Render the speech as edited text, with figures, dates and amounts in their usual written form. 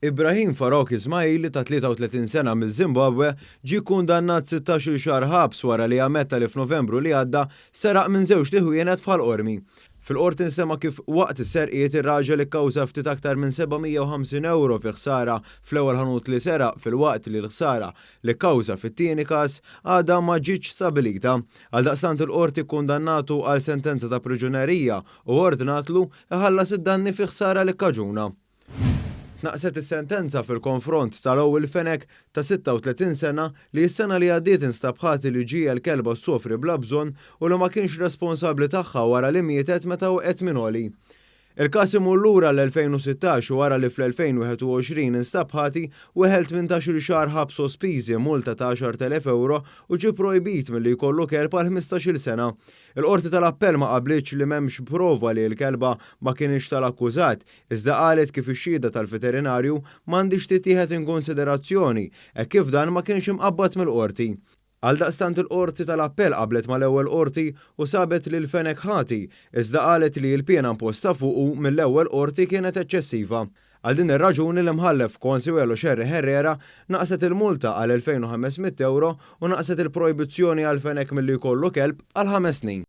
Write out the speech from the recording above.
Ibrahim Farouk Ismail ta' 33 sena miż-Zimbabwe ġie kkundannat 16-il xahar ħabs wara li ammetta li f'Novembru li għadda seraq minn żewġt iħwienet f'Ħal Qormi. Fil-Qorti nstema' kif waqt is-serqiet ir-raġel ikkawża ftit aktar minn 750 ewro fi ħsara fl-ewwel ħanut li seraq filwaqt li l-ħsara li kkawża fit-tieni każ għadha ma ġietx stabbilita. Għaldaqstant il-Qorti kkundannatu għal sentenza ta' priġunerija u ordnatlu iħallas id-danni fi ħsara li kkaġuna. Tnaqqset is-sentenza fil-konfront ta' Lowell Fenech ta' 36 sena li s-sena li għaddiet instab ħati li ġiegħel kelba ssofri bla bżonn u li ma kienx responsabbli tagħha wara li mietet meta waqgħet minn għoli. Il-każ imur lura għall-2016 u wara li fl-2021 instab ħati, weħel 18-il xahar ħabs sospiżi, multa ta' 10,000 ewro u ġie projbit milli jkollu kelb għal 15-il sena. Il-Qorti tal-Appell ma qablitx li m'hemmx prova li l-kelba ma kinitx tal-akkużat, iżda qalet kif ix-xhieda tal-veterinarju m'għandhiex tittieħed inkunsiderazzjoni hekk kif dan ma kienx imqabbad mill-Qorti. Għaldaqstant il-Qorti tal-Appell qablet mal-ewwel Qorti u sabet lil Fenech ħati, iżda qalet li l-piena imposta fuqu mill-ewwel Qorti kienet eċċessiva. Għal din ir-raġuni l-Imħallef Consuelo Scerri Herrera naqset il-multa għal 2,500 ewro u naqset il-projbizzjoni għal Fenech milli jkollu kelb għal ħames snin.